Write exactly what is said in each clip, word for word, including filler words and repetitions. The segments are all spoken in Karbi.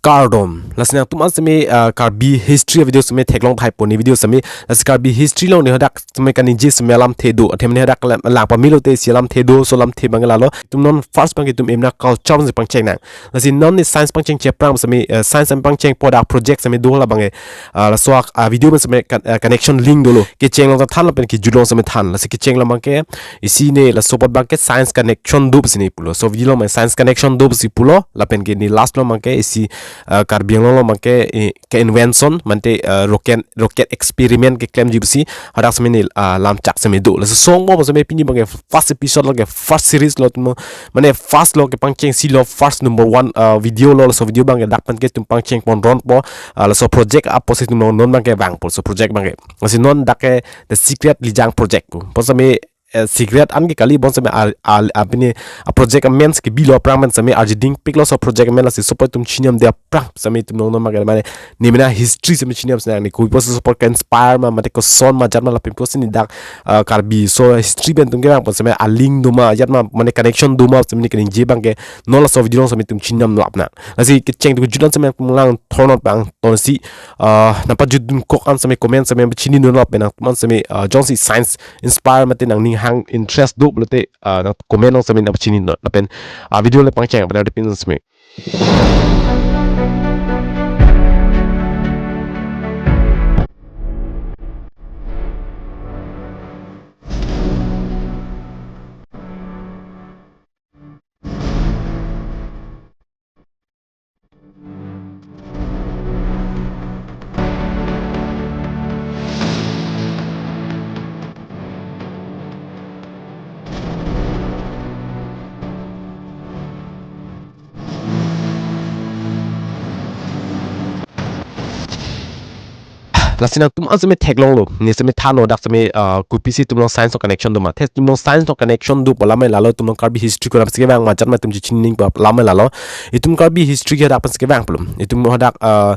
Kardom. Lasi nangtum an seme, ah, Karbi history video seme theklong thai pon ne video seme. Lasi Karbi history along ne hadak seme kaningje seme alamthe do. Athe ne hadak lang, lang pamelo te si alamthe do, laso alamthe abang lalo. Itum non first abang itum emna culture si pangcheng nang. Lasi non ne science pangchengche aphrang seme, eh, science seme pangchengpo dak project seme do labang ke. Ah, laso ak, ah, video seme kan-, ah, connection link dolo. Kecheng along than lapen kejut along seme than. Lasi kecheng along abang ke isi ne laso apot abang ke science connection do si ne pulo. So video along abang science connection do si pulo. Lapen ke ne last along abang ke isi, ah, Karbi Anglong along abang ke, eh, ke invention mate, ah, rocket, rocket experiment keklemji pusi hadak seme ne, ah, lamchak seme do. Laso song bo seme pini abang ke first episode lo ke first series lo itum, mane first lo kepangchengsi lo first number one, ah, video lo. Laso video abang ke dak pen ke itum pangcheng pon ronpo, ah, laso project apotsi itum non abang ke vangpo laso project abang ke. Lasi non dak ke The Secret Lijang Project pu. Bon seme, eh, secret an ke kali, bon seme al, al, apini a project amen ke bilo aphrang pen seme arjiding piklo laso project amen, lasi sopo itum chiniam de aphrang seme itum non abang ke mane ne mena history seme chiniam sene ne kopi pusi sopo ke inspire ma mate koson ma jat ma lapen pusi ne dak, ah, Karbi so history pen itum kevang pon seme aling do ma jat ma mane connection do ma seme ne kaningje abang ke non laso video along seme itum chiniam lo apna. Lasi kecheng tu julan seme itum lang thornot abang tonsi, ah, nangpajut dunkok an seme comment seme chini non lapen nangtum an seme, ah, jongsi science inspire mate nangning hang interest do pulote, ah, nang comment along seme nangpachini non lapen, ah, video le pangcheng pada depin seme. Lasi nangtum an seme theklonglo, ne seme thanlo dak seme, ah, kopisi itum along science along connection do ma. Athe itum along science along connection dopo lam lalo, itum along Karbi history konat pensi kevang ma jat ma itum chechini nangpo lam lalo. Itum Karbi history ke hadak pensi kevang pulo. Itum hadak, ah,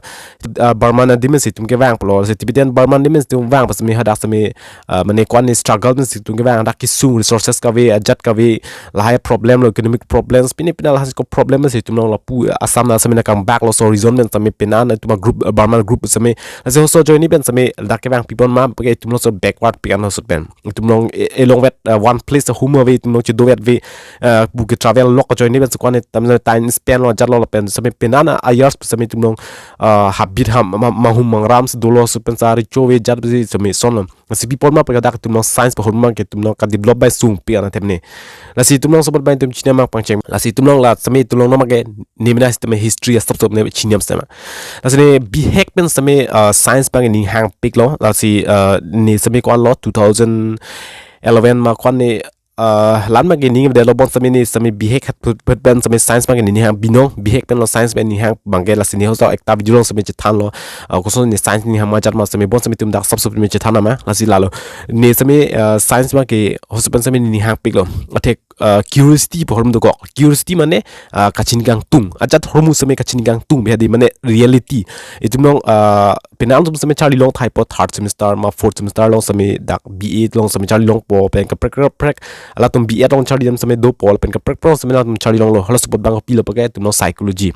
ah, Burma adim pensi itum kevang pulo. Lasi Tibetan Burma adim pensi itum vang pensi seme hadak seme, ah, mane ko-an ne struggle pensi itum kevang, hadak kesung resources kave, ajat kave, lahai problem lo, economic problems, pine pine lahai ko problem pensi itum along lapu Assam na seme nangkangbak lo, laso reason pen seme pine an itum agroup, ah, Burma group seme. Lasi halaso ajoine pen seme dak kevang pipon ma, puke itum along so backward pik an halaso pen. Itum along e-, elongvet, ah, one place ahum ave, itum along chedovet ave, ah, puke travel lok ajoine pen sekuan itum time spend lo, ajat lo lapen seme pine an a-years seme itum along, ah, habit ham, ma-, mahum mangram si dolo laso pen sa recho ave jat si seme son lo. Lasi pipon ma puke dak itum along science pahormu abang ke itum along kadevelop bai sung pik an athemne. Lasi itum along sopo abang itum chiniam abang pangcheng. Lasi itum along la seme itum along non abang ke ne mena sitame history asap sop ne chiniam sitame. Lasi ne bihek pen seme, ah, science abang ning hang piklo. Lasi, ah, ne seme ko-an lo two thousand eleven ma ko-an ne, ah, lan abang ke ning delo, bon seme ne seme bihek hat put put pen seme science abang ke ning hang binong, bihek pen lo science abang ning hang abang ke. Lasi ne halaso ekta video along seme chethanlo, ah, koson ne science ning hang ma jat ma seme, bon seme itum dak sop sop me chethan ma. Lasi lalo ne seme, ah, science abang ke halaso pen seme ning hang piklo. Athe, ah, curiosity pahormu dokok. Curiosity mane, ah, kachini kangtung. Ajat ahormu seme kachini kangtung behadi mane reality. Itum along, ah, pine an atum seme charli long thaipo third semester ma fourth semester along seme dak B A along seme charli longpo pen kaprek kaprek. Halatum B A along charli dam seme dopo lapen kaprek kaprek seme halatum charli longlo. Halaso apot abang kopilo puke itum along psychology.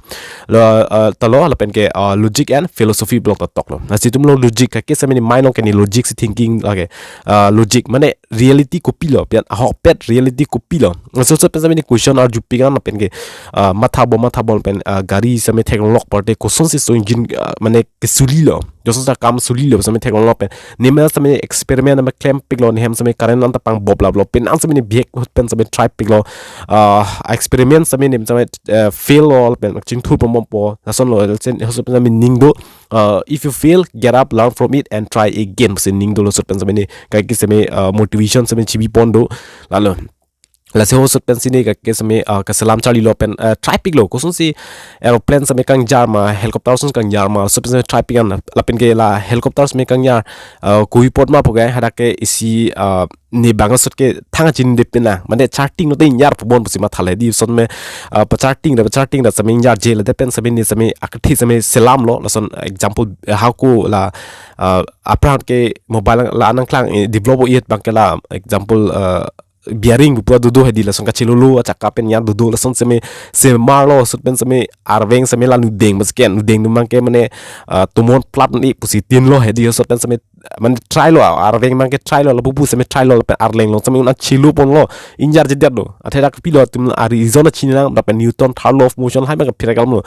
La, ah, ta lo lapen ke, ah, logic and philosophy block ta toklo. Lasi itum along logic kake seme ne mind along ke ne logic si thinking lake. Ah, logic mane reality kopilo, pen ahokpet reality kopilo. Laso sot pen seme ne question arju pik an lapen ke, ah, matha bom matha bom pen, ah, gari seme theklong lok parte kosonsi laso engine, ah, mane kesulilo, kosonsi akam sulilo seme theklong lok pen. Ne mena seme experiment seme klem piklo, ne hem seme current anta pang bob lablo, pine an seme ne bihek ahut pen seme try piklo. Ah, experiment seme ne seme, eh, fail lo pen chingthur pon bompo. Lason lo, sen, halaso pen seme ning do. Uh, if you fail, get up, learn from it, and try again pusi ning dolo, laso pen seme ne kake seme, uh, motivation seme chibi pon do. Lalo lasi halaso pen sene kake seme, uh, kaselam charlilo pen, uh, try piklo, kosonsi aeroplane seme kangjar ma, helicopter seme kangjar ma, laso pen seme try pik an. Lapen ke la helicopter seme kangjar, uh, kopi apot ma puke hadak ke isi, uh, ne bang asot ke thang chinidepin na, mane charting lote injar pubon pusi mathale di son me, ah, pacharting da, pacharting da seme injarje, lapen seme ne seme akethe seme selamlo. Lason example, eh, hako la, ah, aphrang ke mobile la nangklang, eh, develop o-et abang ke la example, ah, bearing pu pura dodo hedi, lason kachelolo achaka pen ya dodo, lason seme semarlo, sut pen seme arveng seme la nudeng, masken nudeng atum abangke mane, ah, tomon plat ni pusi tinlo hedi, sut pen seme mane try lo, arveng abangke try lo, lapu pu seme try lo, lapen arleng along seme un-an chelo ponlo, injarjedet do. Athe dak pilo atum ari reason achini lang, lapen Newton third law of motion lahai abang kaphere kalmo.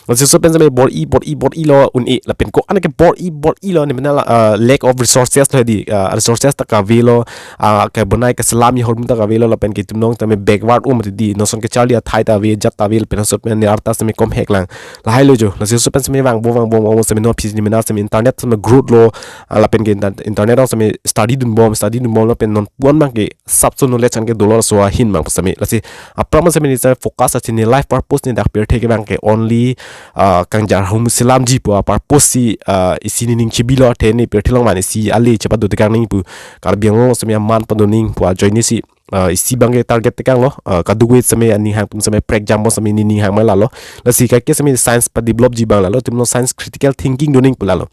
Lasi sut pen seme bor-i, bor-i, bor-ilo un-e, lapen ko-an ke bor-i, bor-ilo, ne mena la, ah, lack of resources lo hedi, ah, resources ta kavelo, ah, kebonai keselam ahormu ta kavelo, lapen ke itum along tame backward um hedi, non ason kecharli athai ta ave, jat ta ave, lapen sut pen ne arta seme komhek lang. Lahai lo jo, lasi sut pen seme vangbom, vangbom, vangbom, seme non aphi ne mena seme internet seme growth lo, ah, lapen ke inter-, internet along seme study dunbom, study dunbom, lapen non pu-an abangke sabso knowledge an ke dolo, laso ahin abang seme. Lasi aphrang seme ne seme focus achini life purpose ne dak pirthe ke abangke only, ah, kangjar ahormu selamji pu a-purpose si, ah, isi nening chebilo, athe ne pirthe along mane isi ale chepado tekang nangji pu, Karbi Anglong seme aman pado nangji pu ajoine si, ah, isi abangke target tekanglo, ah, kadokave seme aning hang atum seme prekjampo seme nening hang ma lalo. Lasi kaike seme science padevelopji abang lalo, itum along science critical thinking do nangji pu lalo.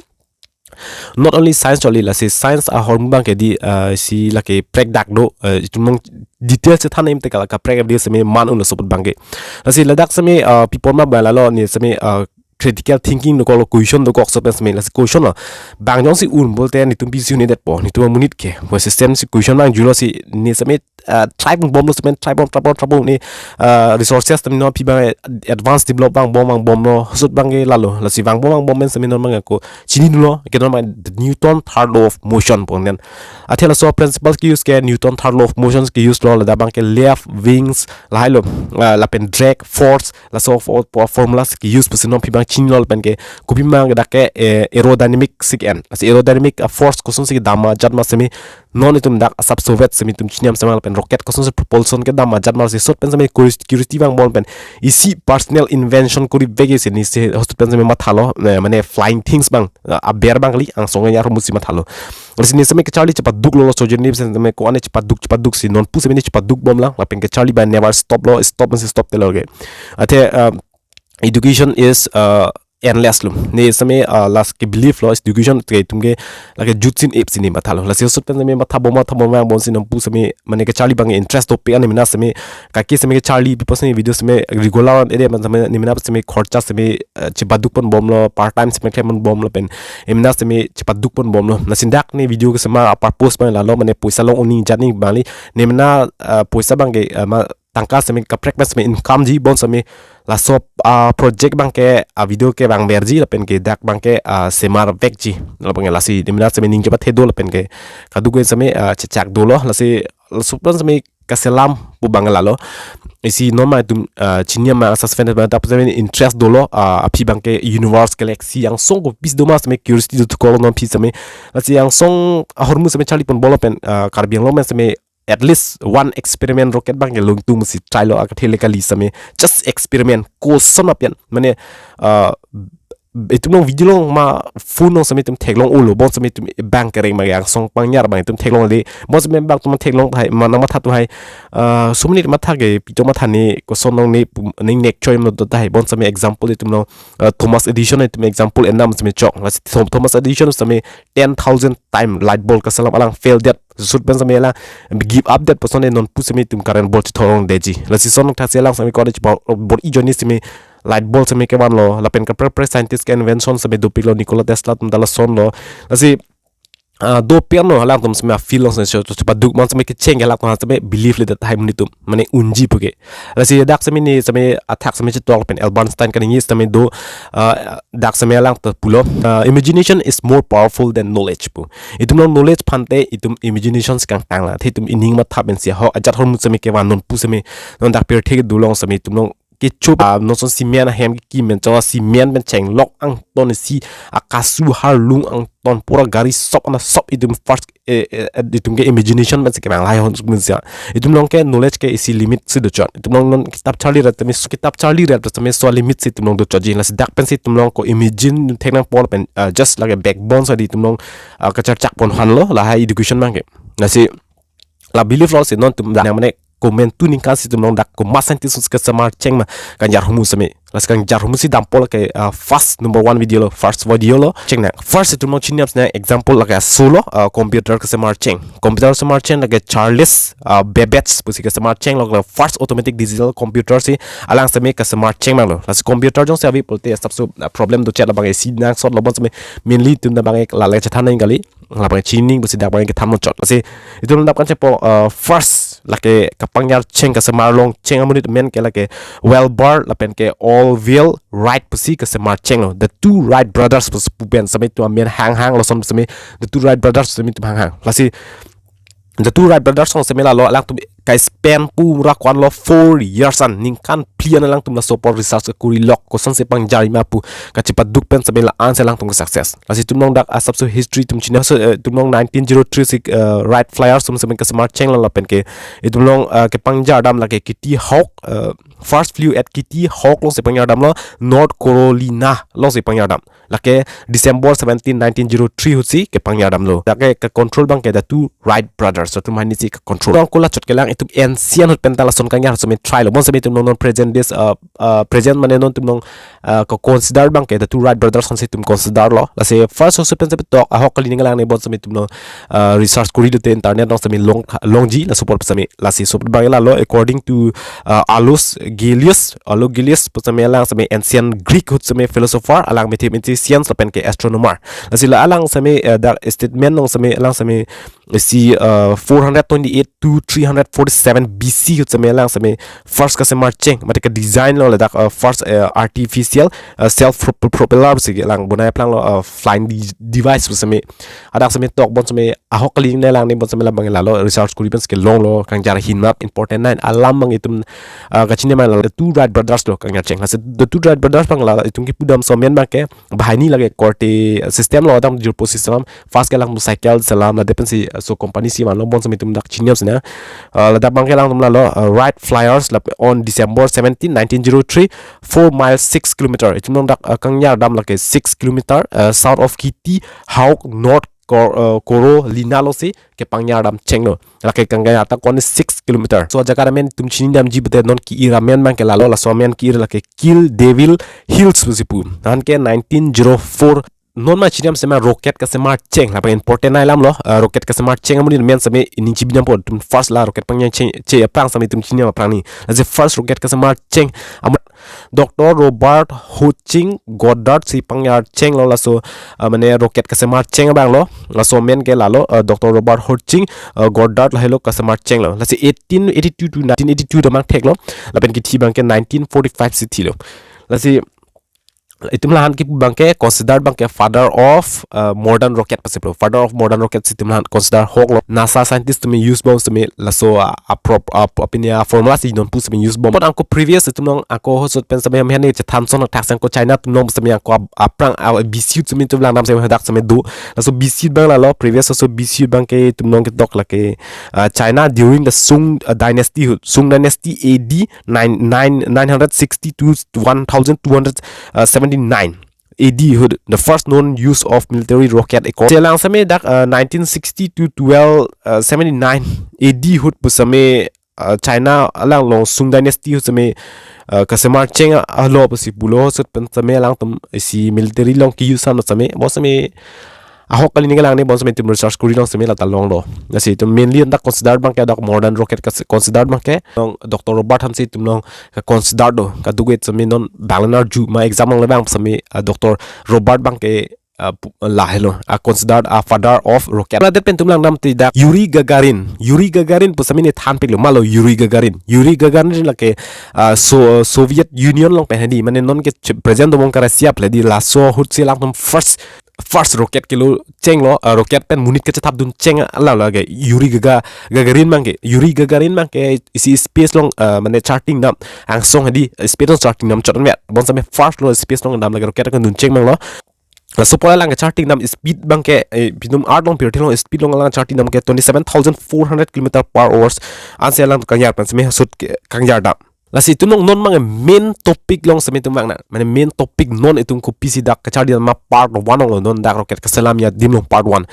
Not only science choli, lasi science ahormu abangke di, ah, si lake prekdak do, ah, itum along detail chethan nangji te kala kaprek abdi seme man un laso apot abangke. Lasi ladak seme, ah, pi apot ma abang lalo, ne seme, ah, critical thinking dokoklo, question dokok sut pen seme, lasi question lo. Bang jongsi un pulote netum pisi un-edetpo, netum amonit ke. Pu system si question abang julo si ne seme, ah, try ponbomlo seme, try bom, try bom, try bom ne, ah, resources tame non aphi abang advance develop vangbom, vangbomlo, sut abangke lalo. Lasi vangbom, vangbom pen seme non abang ako chinilo, ke non abang the Newton third law of motion pu nen. Athe laso principle ke-use ke Newton third law of motion ke-use lo, ladak abangke left wings, lahai lo, ah, lapen drag force, laso fo-, fo-, formulas ke-use pusi non aphi abang chinilo, lapen ke kopi abang dak ke, eh, aerodynamic si ke-en. Lasi aerodynamic, ah, force kosonsi kedam ma jat ma seme non itum dak asap Soviet seme itum chiniam sema, lapen rocket kosonsi propulsion kedam ma jat ma, lasi sut pen seme curios-, curiosity vangbom pen isi personal invention kori vek isi ne si sut pen seme mathalo, eh, mane flying things abang, ah, aber abang kali, angsong ya ahormu si mathalo. Lasi ne seme kecharli chepaduklo, laso journey seme ko-an ne chepaduk, chepaduk si non pu seme ne chepadukbom lang, lapen kecharli abang never stop lo, stop masi stop telo ke. Athe, ah, education is, uh, endless lo. Ne seme, uh, last ke believe lo, education ke itum ke lake jutsin ip si ne mathalo. Lasi sut pen seme mathabom, mathabom vangbom si non pu seme mane kecharli abang interest topic an ne mena seme, kaike seme kecharli pi apot seme video seme regular an ede man seme ne mena seme khorcha seme, uh, chepaduk ponbomlo, part time seme klem ponbomlo, pen ne mena seme chepaduk ponbomlo. Lasi dak ne video kesema a-purpose abang lalo, mane poisa long un-e jat ne abang kali, ne mena, uh, poisa abangke, uh, ma tangka seme kaprek pen seme income ji, bon seme laso, ah, project abangke, ah, video ke vangverji lapen ke dak abangke, ah, semar vekji. Lapen ke lasi ne mena seme ning chepathe do lapen ke kadokave seme, ah, chechak dolo, lasi laso apran seme kaselam pu abang lalo. Isi non ma itum, ah, chiniam ma suspense ma, ta seme interest dolo, ah, aphi abangke universe, galaxy angsong kopisi do ma seme curiosity dokoklo non aphi seme. Lasi angsong ahormu seme charli ponbomlo pen, ah, Karbi Anglong pen seme at least one experiment rocket abangke longtum si try lo, akathele kali seme, just experiment, koson apian, mane, uh, itum along video along ma phone along seme itum theklong-olo, bon seme itum abang kereng abang angsong pangnyar abang itum theklongle, bon seme bang atum theklong tahai, ma nang matha tahai, uh, sumni matha ke, pito matha ne, koson along ne, pum-, ne nek choi ma do tahai, bon seme example itum along, uh, Thomas Edison itum example enam seme chok, lasi Thom-, Thomas Edison seme ten thousand time light bulb kaselam, alang fail det, sut pen seme alang give up det, puson non pu seme itum current bulb chitholongdetji. Lasi son thasi alang seme college bor, bor-i ajoine seme light bulb seme kevanlo, lapen kaprek prek scientist ke invention seme dopiklo, Nikola Tesla atum ta lasonlo. Lasi, ah, dopiklo, alangtum seme a-field along seme cho, cho, chepaduk, man seme kecheng ke alangtum seme believe ledet tahai monit atum, mane unji puke. Lasi dak seme ne seme athak seme chetok pen Albert Einstein kaningje seme do, ah, dak seme alang ta pulo, ah, "Imagination is more powerful than knowledge," pu. Itum along knowledge aphan te itum imagination si kangtanglo. Athe itum ining matha pensi ahok ajat ahormu seme kevan, non pu seme, non dak pirthe kedo along seme itum along kecho, ah, non ason cement ahem kekim pen, cho cement pen chenglok angton isi akasu harlung angton pura gari sop ana sop itum first, eh, eh, eh, itum ke imagination pen si kevang lahai hon sukmin sia. Itum along ke knowledge ke isi limit si dochot. Itum along non kitap charli rat tame, kitap charli rat tame so limit si itum along dochotji. Lasi dak pensi itum along ko imagine thek nangpo lapen, ah, just like a backbone sa di itum along, ah, kacharchak pon hanlo lahai education abangke. Lasi la believe lo si non itum dak mane komantu ningkan si itum along dak komat scientist si kesemar cheng ma kangjar humu seme. Lasi kangjar humu si dampo lake, ah, first number one video lo, first video lo. Cheng nang. First itum along chinine sena example lake aso lo, ah, computer kesemar cheng. Computer semar cheng lake Charles, ah, Babbage pusi kesemar cheng lo, first automatic digital computer si alang seme kesemar cheng mang lo. Lasi computer jongsi ave pulote asapso, ah, problem do chet labang isi nangsot lo, bonseme mainly itum labang lale chethan nang kali. Labang chining pusi dak bang kethan muchot. Lasi itum dak kan chepo, uh, first lake kapangjar cheng kesemar long cheng amonit amen ke lake Wilbur lapen ke Orville Wright pusi kesemar cheng lo. The two Wright brothers pusi pu pen seme itum amen hanghang lo, son seme the two Wright brothers seme itum hanghang. Lasi the two Wright brothers song seme lalo alangtum ka-spend pura ko-an lo four years an, ningkan phli an alangtum laso apor research kuri lok, kosonsi pangjar ma pu kachepaduk pen seme la-an si alangtum ke success. Lasi itum along dak asapso history itum chinine, so, eh, itum along nineteen zero three si, eh, Wright Flyer sum seme kesemar cheng lo lapen ke itum along, eh, kepangjar dam lake Kitty Hawk, eh, first flew at Kitty Hawk along si pangjar dam lo, North Carolina along si pangjar dam. Lake December seventeen, nineteen zero three ahut si kepangjar dam lo. Lake ke-control abang ke the two Wright brothers. So itum hani si ke-control. Along ko la chot kelang itum ancient ahut pen ta lason kangjar seme try lo. Bonseme itum along non present days, uh, uh, present mane non itum along, uh, ke-consider abang ke the two Wright brothers song si itum consider lo. Lasi first ahut pen seme tok ahok kali ning lang ne, bonseme itum along, uh, research kuri dote internet along seme long, longji laso apor seme. Lasi so abang lalo according to, uh, Aulus Gellius, Aulus Gellius pu seme alang seme ancient Greek ahut seme philosopher, alang mathematicians lapen ke astronomer. Lasi la alang seme, eh, dak statement along seme alang seme si, eh, four hundred twenty-eight to three hundred forty-seven B C ahut seme alang seme first kesemar cheng, mate ke-design lo ladak, eh, first, eh, artificial, eh, self pro-, pro-, propeller si alang bonai aplang lo, eh, flying de-, device pu seme. Hadak seme tok bonseme ahok kali ne lang ne, bonseme labang lalo research kuri pen si kelong lo, kangjar ahin map important nai alam abang itum, ah, kachini ma lalo the two Wright brothers lo kangjar cheng. Lasi the two Wright brothers abang lalo itum kepu dam so amen abang ke banghini lake korte system lo, dam jirpo system. First ke alangtum cycle selam, ladak pen si, ah, so company si vanlo, bonseme itum dak chinine sena. Ah, ladak abang ke alangtum lalo, ah, Wright Flyers la on December seventeen, nineteen zero three, four mile six kilometer. Itum along dak, ah, kangjar dam lake six kilometer, ah, south of Kitty Hawk, North Cor-, uh, Carolina along si kepangjar dam cheng lo. Lake kangjar ta ko-an six kilometer. So ajaga amen itum chinine damji bete non ke-ir amen abang ke lalo, laso amen ke-ir lake Kill Devil Hills pusi pu. Anke nineteen zero four non ma chinine sema rocket kesemar cheng, labang important nai alam lo, uh, rocket kesemar cheng amonit amen seme ining chibi dampo, itum first la rocket pangjar cheng, che aphrang seme itum chinine aphrang ni. Lasi first rocket kesemar cheng amo Doctor Robert Hutchings Goddard si pangjar cheng lo, laso, ah, mane rocket kesemar cheng abang lo, laso amen ke lalo, ah, Doctor Robert Hutchings, ah, Goddard lahelo kesemar cheng lo. Lasi eighteen eighty-two to nineteen eighty-two damang thek lo, lapen kethi abang ke nineteen forty-five si thi lo. Lasi itum lahan kepu abang ke considered abang ke father of, uh, modern rocket pusi pu lo. Father of modern rocket si itum lahan consider hok lo. NASA scientist tumi use bom seme laso, uh, a prop, uh, apini a formula si non pu seme use bom. But angko previous itum along angko ahut pen seme hem hene chethan son thak seng ko China atum along seme angko ap-, aphrang, uh, B C ahut seme itum lang dam seme hadak seme do. Laso B C ahut abang lalo, previous laso B C ahut abang ke itum along ketok lake, uh, China during the Sung, uh, dynasty ahut. Sung dynasty A D nine, nine, nine hundred sixty to one thousand two hundred seventy-nine A D ahut, the first known use of military rocket accord. Chelang seme dak, uh, nineteen sixty to twelve, uh, seventy-nine A D ahut pu seme, uh, China alang along Sung dynasty ahut seme, uh, kesemar cheng alo pusi pulo, ahut pen seme alangtum isi military along ke-use an seme, bo seme ahok kali ni kelang ni, bon seme itum research kuri long seme lata long do. Lasi itum mainly dak consider abang ke dak modern rocket ke consider abang ke. Long Doctor Robert Hutchings itum long ke consider do. Kadokave seme non bang arju ma exam long le bang seme, ah, Doctor Robert abang ke, ah, pu-, lahelo, ah, considered a father of rocket. Ladet pen itum lang dam ti dak Yuri Gagarin. Yuri Gagarin pu seme ne than pik lo, malo Yuri Gagarin. Yuri Gagarin lake, ah, so, Soviet Union along pen hedi. Mane non ke ch-, present do mong ke Russia pu le di, laso ahut si alangtum first first rocket kelo cheng lo, ah, rocket pen monit kechethap dun cheng ala lake Yuri Gaga-, Gagarin abang ke. Yuri Gagarin abang ke isi space along, ah, mane charting dam angsong hedi, space along charting dam chot an vet. Bon seme first lo space along dam lake rocket kedun cheng abang lo. Laso apor alang ke charting dam speed abang ke, eh, pitum earth along pirthe along speed along alang charting dam ke twenty-seven thousand four hundred kilometer per hours. Ansi alang kangjar pen seme ahut ke kangjar dam. Lasi itum along non abang main topic along seme itum vang nang. Mane main topic non itum kopisi dak kacharli ma part one along lo, non dak rocket kaselam adim along part one.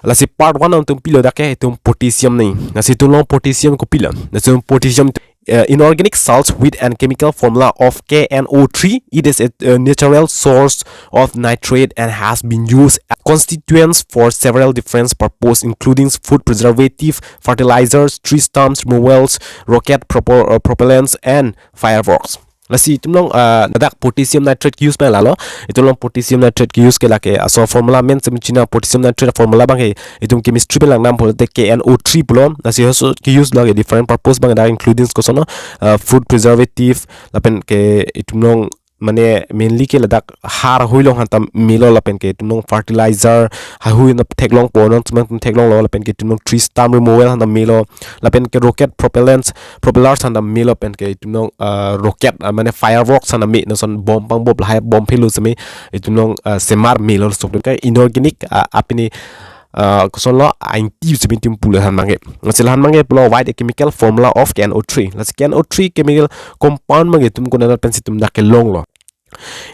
Lasi part one along itum pilo dak ke itum potassium nangji. Lasi itum along potassium kopilo. Lasi itum potassium, uh, inorganic salts with an chemical formula of K N O three. It is a, a natural source of nitrate and has been used as constituents for several different purposes, including food preservative, fertilizers, tree stumps removals, rocket propel- uh, propellants, and fireworks. Lasi itum along, uh, dak potassium nitrate ke-use abang lalo. Itum along potassium nitrate ke-use ke lake, aso formula main seme chini potassium nitrate formula abang ke itum chemistry pen langdam pulote K N O three pulo. Lasi halaso ke-use lake different purpose abang dak, including koson, uh, food preservative, lapen ke itum along mane mainly ke ladak har hui along aphan ta melo, lapen ke itum along fertilizer, hahui na theklongpo, non semang itum theklonglo, lapen ke itum along tree stump removal aphan ta melo, lapen ke rocket propellants, propellers aphan ta melo, lapen ke itum along, uh, rocket, uh, mane fireworks aphan ta me, non ason bomb pangbop lahai bomb phelo seme itum along, uh, semar melo, so ke inorganic, uh, apini, uh, kosonlo, aingti seme itum pulo han abang ke. Lasi la han abang ke pulo write a chemical formula of K N O three. Lasi K N O three chemical compound abang ke itum konat pensi itum dak kelonglo.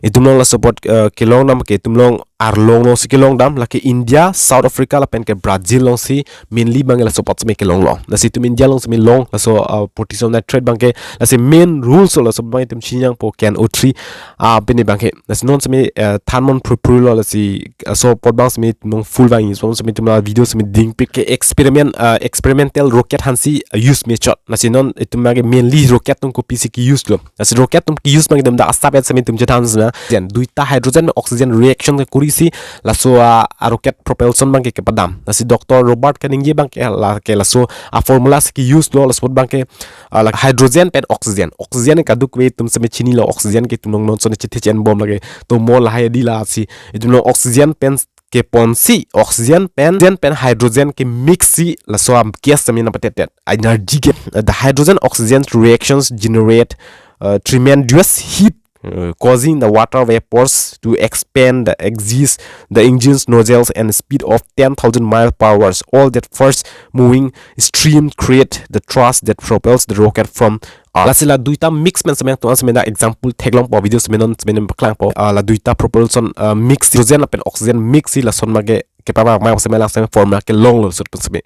Itum along laso apot, uh, kelongdam ke itum along arlong alongsi kelongdam, lake India, South Africa lapen ke Brazil alongsi mainly abang ke laso apot seme kelonglo. Lasi itum India along seme long laso, uh, potassium nitrate abang ke, lasi main rules lo laso abang itum chiningpo K N O three, uh, pini abang ke. Lasi non seme, uh, than mon phru phru lo, lasi, uh, laso apot abang seme itum along full vang, so seme itum la video seme dingpik ke experiment, uh, experimental rocket aphansi, uh, use method. Lasi non itum abang ke mainly rocket atum kopisi ke-use lo. Lasi rocket atum ke-use abang itum dak asap et seme itum chethan sena. Then duita hydrogen oxygen reaction ke kurisi laso a, a rocket propulsion abang ke kepadam. Lasi Doctor Robert Kaningje abang ke lake laso a formula si ke-use lo, laso apot abang ke, a, la hydrogen pen oxygen. Oxygen kadokave itum seme chinilo, oxygen ke itum along non ason chethe chen bom lake. To mo lahai di lasi itum along oxygen pen keponsi, oxygen pen, oxygen pen hydrogen ke-mix si laso a gas seme nangpatetdet, energy gas. Uh, the hydrogen oxygen reactions generate, uh, tremendous heat, uh, causing the water vapors to expand, exceed the engine's nozzles and speed of ten thousand mile per hour. All that fast moving stream create the thrust that propels the rocket from. Ah, lasi la duita mix pen seme itum seme dak example theklongpo, video seme non seme non paklangpo. Ah, la duita propulsion, ah, mix, hydrogen lapen oxygen mix si lason abang ke kepavang abang seme la seme formula kelonglo sut pen seme.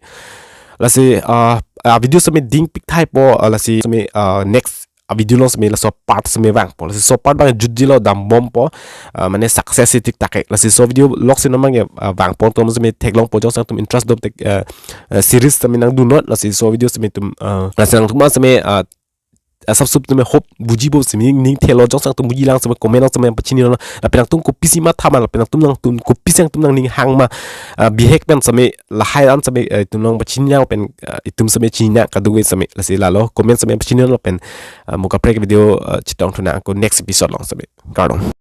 Lasi, ah, ah, video seme dingpik thaipo, ah, lasi seme, ah, next, ah, video along seme laso part seme vangpo. Lasi laso part abang jutjilo, dambompo, ah, mane success si thik take. Lasi laso video lok si non abang ke, ah, vangpo, itum seme theklongpo, jongsi itum interest dopte, ah, ah, series seme nangdunnon. Lasi laso video seme itum, ah, lasi nangtum seme, ah, asapso tame hope bujipo seme ning thelo, jongsi nangtum bujilang seme comment along seme pachininon. Lapen nangtum kopisi matha ma, lapen nangtum nangtum kopisi nangtum nangning hang ma, ah, bihek pen seme lahai an seme, eh, itum along pachini nang pen, ah, itum seme chinine kadokave seme. Lasi lalo comment seme pachininon lapen, ah, mo kaprek video, ah, chetong thu nang ako next episode along seme. Kardom.